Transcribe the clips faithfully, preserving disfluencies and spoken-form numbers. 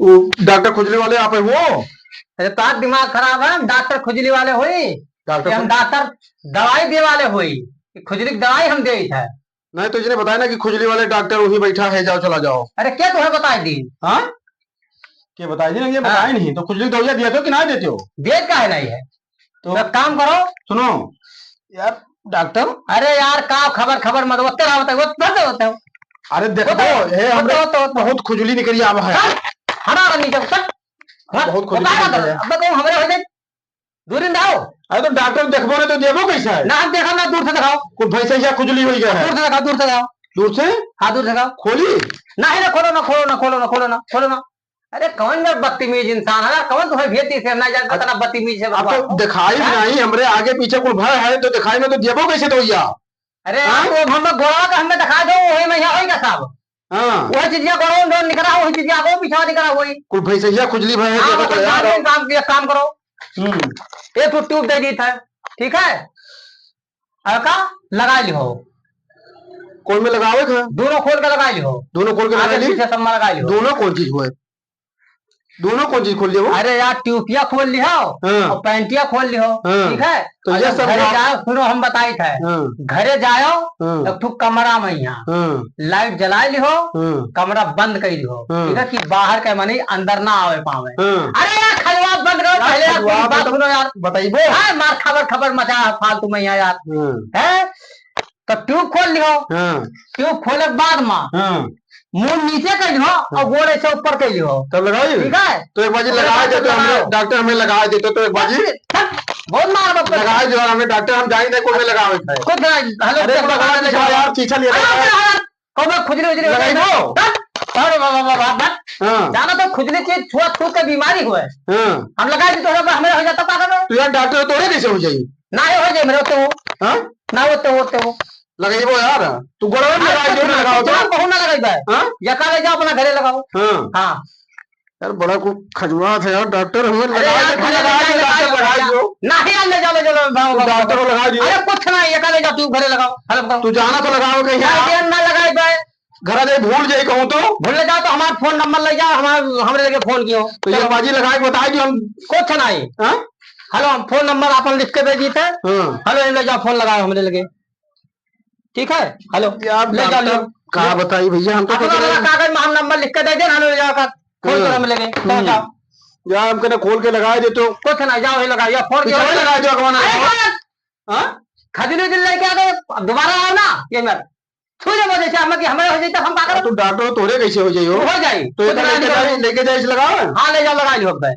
वो डॉक्टर खुजली वाले आप है वो? अरे, तोहार दिमाग खराब है, हम डॉक्टर खुजली वाले होई? डॉक्टर कि हम खुज- डॉक्टर दवाई दे वाले होई? कि खुजली की दवाई हम देइत है? नहीं तो इसने बताया ना कि खुजली वाले डॉक्टर वहीं बैठा है, जाओ, चला जाओ। अरे, क्या तुम्हें बताई दी? हाँ? क्या बताई दी ना, ये हाँ। बताई नहीं, तो खुजली की दवाइयाँ दिया तो कि ना देते हो? देत काहे नहीं है? तो तो काम करो। सुनो यार डॉक्टर। अरे यार, का खबर, खबर मत, ओते रहो, ओते, ओते, ओते, ओते। अरे देखो, ओते, हे, ओते, हमरे ओते, ओते। बहुत खुजली निकली आवा है। चल, हटा रहा नीचे, चल। बहुत खुजली ओतारा निकली है। अब तो हमरे हो जाए, दूरी में रहो। अरे तो डॉक्टर देखबो नहीं तो देबो कैसे है? ना, हम देखा ना, दूर से दिखाओ। कुल भैंसैया खुजली हो गया है। दूर से दिखाओ, दूर से दिखाओ। दूर से? हाँ, दूर से दिखाओ। खोली? नहीं, ना, खोलो ना, खोलो ना, खोलो ना, खोलो ना, खोलो ना। अरे कौन बा बदतमीज इंसान है, कौन तुम्हें भेजती से ना जानता, अब इतना बदतमीज है अब तो भगवान। दिखाई हैं? नहीं, हमरे आगे पीछे कुल भय है, तो दिखाई में तो देबो कैसे दवाइया? अरे हाँ? आप वो हम गोड़वा का हमें दिखा दो, वही में यहाँ होई का साहब? हाँ। वही चीजिया गोड़वा में निकला, वही चीजिया आगे पीछे निकला वही। कुल भैंसैया खुजली भय है, हाँ, देखो तो मतलब यार। काम, काम किया, काम करो। हम्म। एक ठो ट्यूब दे दी था, ठीक है? और का लगा लिहो। कौन में लगावे का? दोनों खोल के लगा लिहो। दोनों खोल के आगे लगा ली? पीछे सब में लगा लिहो। दोनों कौन चीज हुआ है? दोनों कौन चीज खोल लियो? अरे यार, ट्यूबिया खोल लिहो हाँ। और पैंटिया खोल लिहो, हाँ। ठीक है? तो और ये जब सब घरे जाओ, सुनो, हम बताई थे। हाँ। घरे जाओ, हाँ। एक ठो कमरा में यहाँ हाँ। लाइट जला लिहो, हाँ। कमरा बंद कर लिहो, हाँ। ठीक है, कि बाहर के मनी अंदर ना आवे पावे। हाँ। अरे यार, खलवा बंद करो यार, पहले यार, खलवा पूरी बात तो सुनो यार। बताइबो। हाँ, मार खबर खबर मचा है फालतू में यहाँ यार। हाँ। हैं? तो ट्यूब खोल लिहो। हाँ। ट्यूब खोले के बाद में हाँ। मुंह नीचे कर लिहो और गोड़ ऐसे ऊपर कर लिहो। तब लगाई? ठीक है? तो एक बाजी ओकरे लगा बाद देते जब हमरे, लगाओ। डॉक्टर हमें लगा देते तो एक बाजी। बहुत मार बाप। लगा जो हमें डॉक्टर हम जाई नहीं, कोई में लगावे है। खुद ना, हेलो, अरे, चल, थोड़ा लगा, लगा, लगा। यार, चीछा लिया अरे, था। अरे, अरे, कौनो खुजली उजली हो लगाई जाए। दो। तब, अरे, बाबा, बाबा, बाबा। हाँ। जाना तो खुजली चीज छुआ छू के बीमारी हुए। हाँ। हम लगा दी तो हमें हो जाता पागल है। तो यार, डॉक्टर तोरे कैसे हो जाई? ना हो जाए मेरे तो। हाँ? ना होते, होते हो। लगाइबो यार, तू गोड़वा में हाँ, लगाई दो, कुछ ना, लगाओ तो। कुछ ना, कहूँ ना लगाई बा। हाँ? यका ले जाओ, अपना घरे लगाओ। हाँ। हाँ। यार, बड़ा को खजुआत है यार, डॉक्टर हमें अरे लगा यार, दे, घरे लगा ले दे, जाओ, लगा ले दे, जाओ। लगा ले जाओ। नहीं यार, ले जाओ, ले जाओ, लगाओ, तू लगाओ, डॉक्टर लगाओ। को लगा दियो। अरे कुछ ना, यका ले जाओ, तू घरे लगाओ। हेलो, बताओ। तू जाना तो लगाओ कहीं ना, यार। यार, ना लगाई बा। घरा जाए भूल जाई कहूँ तो? भूल ले जाओ तो हमार फोन नंबर ले जाओ, हमार, हमरे लगे फोन कियो। तो ये चलो। बाजी लगा के बताई कि हम कुछ नहीं। हाँ? हेलो, हम फोन नंबर आपन लिख के दे दी थे। हाँ। हेलो, ले जाओ, फोन लगाओ हमरे लगे। ठीक है? हेलो, यार, ले जाओ, डॉक्टर, ले जाओ। का बताई भैया, हम तो अपना सोच रहे वाला हैं। कागज में हम नंबर लिख के दे दे, हेलो, ले जाओ का। फोन हाँ। करो, हम लेंगे। तो हम्म। जाओ। यार, हमके ना खोल के लगाए दे तो। कुछ ना, जाओ, ये लगाओ, या फोन कियो। लगा दो, अपना अरे, नंबर। कौन? हाँ? खजूरी दिल लेके आ गए, अब दोबारा आओ ना, ये मत। छू लेबो जैसे हम कि हमारे हो जाई, तब हम का करब? तू डॉक्टर हो, तोरे कैसे हो जाई हो? हो जाई। तो खुद इधर ना लेके निकल जाए, जाए। लेके जाए, इसे लगाओ। हाँ, ले जाओ, लगा लियो अब।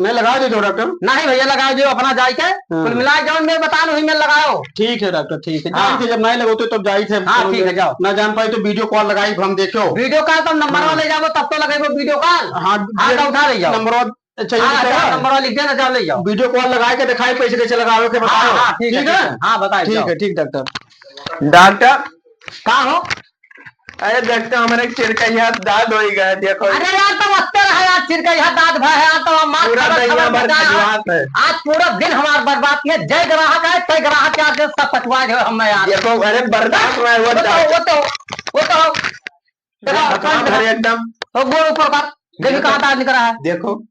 नहीं, लगा दे दो डॉक्टर। नहीं भैया, लगा दियो, अपना जाए के। हाँ। कुल मिला के जौन में बतान, वही में लगाओ। ठीक है डॉक्टर, ठीक है। हाँ। जाए थे, जब नहीं लगो तो तब जाए थे, हाँ, ठीक है, जाओ। ना जान पाई तो वीडियो कॉल लगाई, हम देखो। वीडियो कॉल तो नंबर हाँ। ले जाओ, तब तो लगेगो वीडियो कॉल। हाँ, हाँ, ये तो उठा ले जाओ। नंबर अच्छा, ये हाँ, बताओ। अच्छा, नंबर लिख देना, जाओ, ले जाओ। वीडियो कॉल लगा के दिखाई, कैसे कैसे लगावे के हाँ, बताओ। हाँ, ठीक है, ठीक है? ठीक है। हाँ, बताइए, ठीक जाओ। है, ठीक डॉक्टर। डॉक्टर। का हो? अरे डॉक्टर, हमारे चिरकैया दाद होई गए, देखो। अरे यार, तो वत्ते रहा यार, चिरकैया दाद भा है यार, तो हम मार पूरा खबर, दहिया खबर भर बता। खजुआत है। आज पूरा दिन हमार बर्बाद किया। जय ग्राहक आए, तय ग्राहक के आगे सब पटवा दे हम यार। देखो, अरे बर्दाश्त ना हुआ वो तो, डॉक्टर। वो तो, वो तो, देखो, अरे एकदम। तो गोड़ ऊपर कर, देखो। देखो कहाँ दाद निकला है। देखो।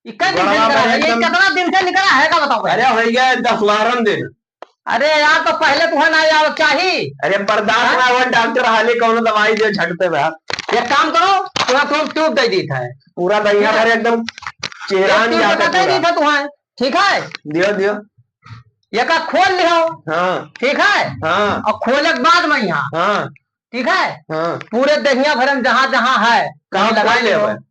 ये कई दिन से बड़ा निकला है? ये एकदम कितना दिन से निकला है, का बताओ भाई? अरे, हो गया दस बारह दिन। अरे यार, तो पहले तुम्हें ना आओ चाहिए। अरे, बर्दाश्त हाँ? ना हुआ, डॉक्टर हाली कौनो दवाई दे झट पे बा। एक काम करो, तुम्हें तुम ट्यूब दे दी था। पूरा दहिया ठीक है। भर एकदम चेहरा एक नहीं ट्यूब आता बता पूरा। दी था तुम्हें, ठीक है? दियो, दियो। ये का खोल लिहो। हाँ। ठीक है? हाँ। और खोले के बाद में यहाँ। हाँ। ठीक है? हाँ। पूरे दहिया भर में जहाँ जहाँ है, कहाँ वहीं लगा खोल लिहो। लेबे?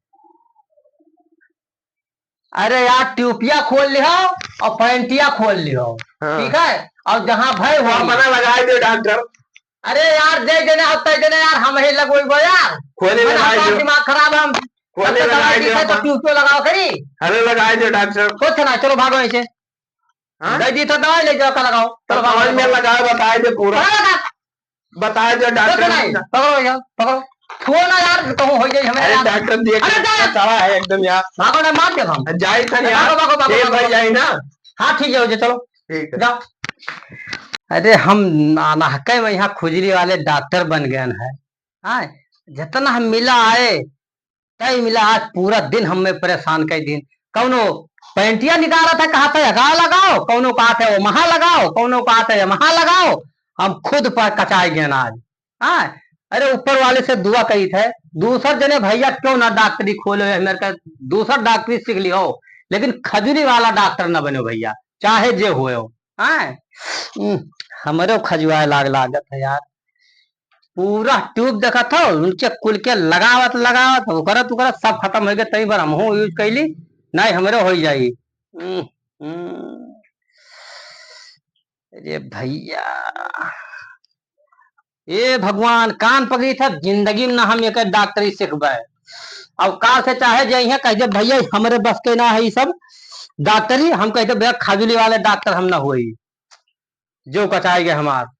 अरे यार, ट्यूबिया खोल लिहो और पैंटिया खोल लिहो, हाँ। ठीक है? और जहाँ भय तो हो अपना लगाए दे डॉक्टर। अरे यार, जय जने होता है जने यार, हम ही लगोइबो यार। खोले में लगाए हमार दो। दिमाग खराब है, हम खोले में लगाए दो तो अपना। ट्यूबियो लगाओ करी। अरे लगाए दो डॉक्टर। कुछ ना, चलो भागो ऐसे। हाँ? दे दी तो दवाई ले जाओ, का लगाओ। तो चलो भागो, दवाई में लगाओ। लगाए, बताए दे पूरा। हाँ, लगा। बताए दे डॉक्टर। पकड़ो भैया, पकड़ो। छुओ ना यार, कहूँ हो जाए हमें अरे यार। डॉक्टर दिए अरे जा। कड़ा है एकदम यार। भागो ना, मार दे हम। जाए था अरे यार। भागो, भागो, भागो, ए भाई भागो। जाए ना। हाँ, ठीक है, हो जाए, चलो। ठीक है। जाओ। अरे हम ना, नहके में यहाँ खुजली वाले डॉक्टर बन गए हैं। हाँ, जितना हम मिला आए, तय मिला आज पूरा दिन हमें परेशान कर दिन। कौनो पैंटिया निकालत है, कहत है, "यगा लगाओ", कौनो कहत है, "वो महा लगाओ", कौनो कहत है, "यमहा लगाओ", हम खुद पर कचाए गए आज। हाँ, अरे ऊपर वाले से दुआ कही थे, दूसर जने भैया क्यों ना डॉक्टरी खोलो, ये मेरे का दूसर डॉक्टरी सीख लियो, लेकिन खजूरी वाला डॉक्टर ना बनो भैया, चाहे जे होयो। हाँ, हम्म, हमरो खजुआए लाग लागत है यार। पूरा ट्यूब देखत हो, उनके कुल के लगावत, लगावत, ओकरा, ओकरा सब खत्म हो गए, तई बार हमहू यूज कैली, नहीं हमरो हो जाई। हम्म, हम्म। अरे भैया, ए भगवान, कान पकड़ी था, जिंदगी में ना हम एक डॉक्टरी सीखबे। अब काल से चाहे जे यहाँ कह दे, "भैया, हमरे बस के ना है ई सब डॉक्टरी", हम कह दे, "भैया, खजुली वाले डॉक्टर हम ना होई, जो कचाई गए हमार।"